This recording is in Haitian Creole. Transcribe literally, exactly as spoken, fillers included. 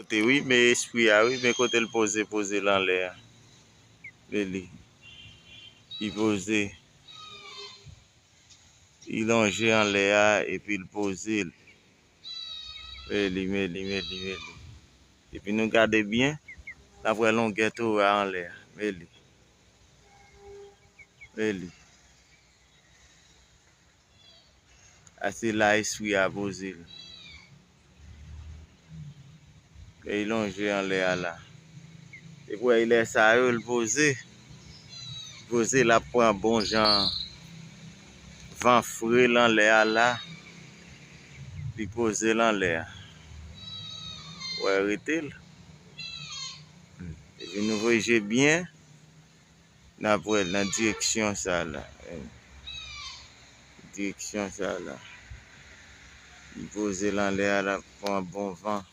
Te wi, men espri a wi, men kote l poze, poze l anlè a. Men li. Li poze. Li lonje anlè a, epi l poze l. Men li, men li, men li, men li. Epi nou gade byen, n ap wè longè Tora anlè a. Men li. Men li. A se la espri a poze l. E li lonje anlè a la. Epi w wè lè sa yo, l poze. Poze, l ap pran bon jan van fre l anlè a la. Li poze l anlè a. W wè rete l. Epi nou voye je byen. N ap wè l nan direksyon sa la. Direksyon sa la. Li poze l anlè a, l ap pran bon van.